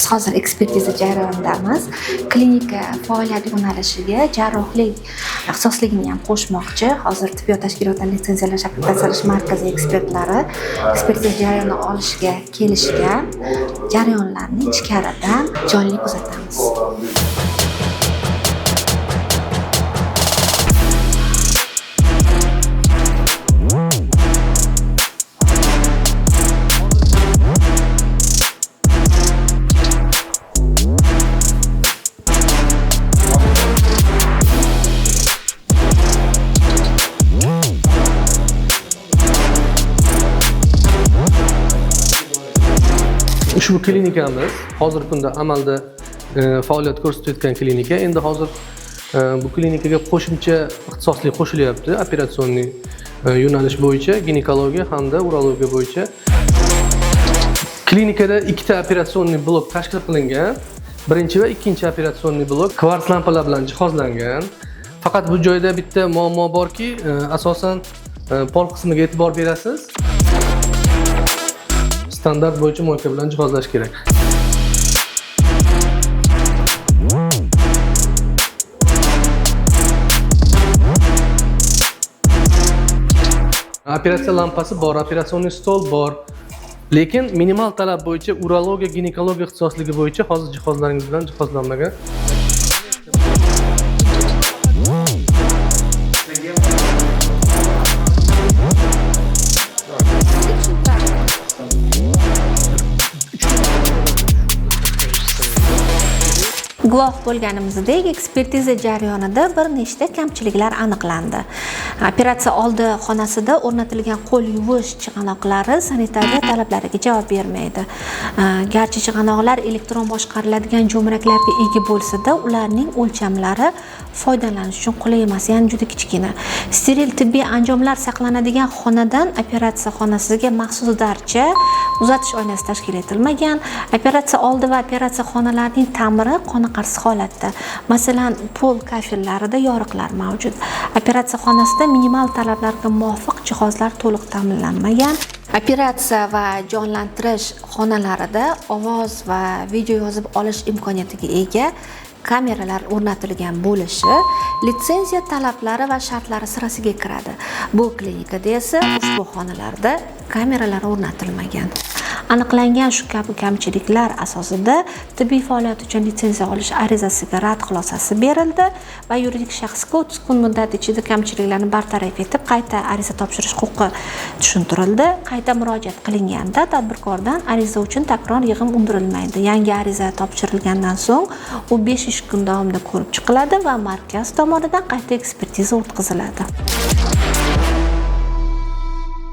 Biz hozir ekspertiza jarayonidamiz. Klinika faoliyat yo'nalishiga jarrohlik ixtisosligini ham qo'shmoqchi. Hozir tibbiyot tashkilotlarini litsenziyalash, akkreditatsiyalash markazi ekspertlari ekspertiza jarayonini olishga kelishgan. Jarayonlarni ichkaridan jonli kuzatamiz. Ushbu klinikamiz hozirgi kunda amalda faoliyat ko'rsatayotgan klinika. Endi hozir bu klinikaga qo'shimcha ixtisosli qo'shilyapti, operatsionniy yo'nalish bo'yicha, ginekologiya hamda urologiya bo'yicha. Klinikada ikkita operatsionniy blok tashkil qilingan. Birinchi va ikkinchi operatsionniy blok kvarts lampalar bilan jihozlangan. Faqat bu joyda bitta muammo borki, asosan pol qismiga e'tibor berasiz. Standart bo'yicha moyka bilan jihozlash kerak. Operatsiya lampasi bor, operatsionniy stol bor. Lekin minimal talab bo'yicha urologiya, ginekologiya ixtisosligi bo'yicha hozir jihozlaringiz bilan jihozlanmagan. Guvoh bo'lganimizdek, ekspertiza jarayonida bir nechta kamchiliklar aniqlandi. Operatsiya oldi xonasida o'rnatilgan qo'l yuvish chig'anoqlari sanitariya talablariga javob bermaydi. Garchi chig'anoqlar elektron boshqariladigan jo'mraklarga ega bo'lsa-da, ularning o'lchamlari foydalanish uchun qulay emas, ya'ni juda kichkina. Steril tibbiy anjomlar saqlanadigan xonadan operatsiya xonasiga maxsus darcha, uzatish oynasi tashkil etilmagan. Operatsiya oldi va operatsiya xonalarining ta'miri qoniqarsiz holatda. Masalan, pol kafellarida yoriqlar mavjud. Operatsiya xonasida minimal talablarga muvofiq jihozlar to'liq ta'minlanmagan. Operatsiya va jonlantirish xonalarida ovoz va video yozib olish imkoniyatiga ega kameralar o'rnatilgan bo'lishi litsenziya talablari va shartlari sirasiga kiradi. Bu klinikada esa ushbu xonalarda kameralar o'rnatilmagan. Aniqlangan shu kabi kamchiliklar asosida tibbiy faoliyat uchun litsenziya olish arizasiga rad xulosasi berildi va yuridik shaxsga 30 kun muddat ichida kamchiliklarni bartaraf etib qayta ariza topshirish huquqi tushuntirildi. Qayta murojaat qilinganda tadbirkordan ariza uchun takror yig'im undirilmaydi. Yangi ariza topshirilgandan so'ng u 5 ish kun davomida ko'rib chiqiladi va markaz tomonidan qayta ekspertiza o'tkaziladi.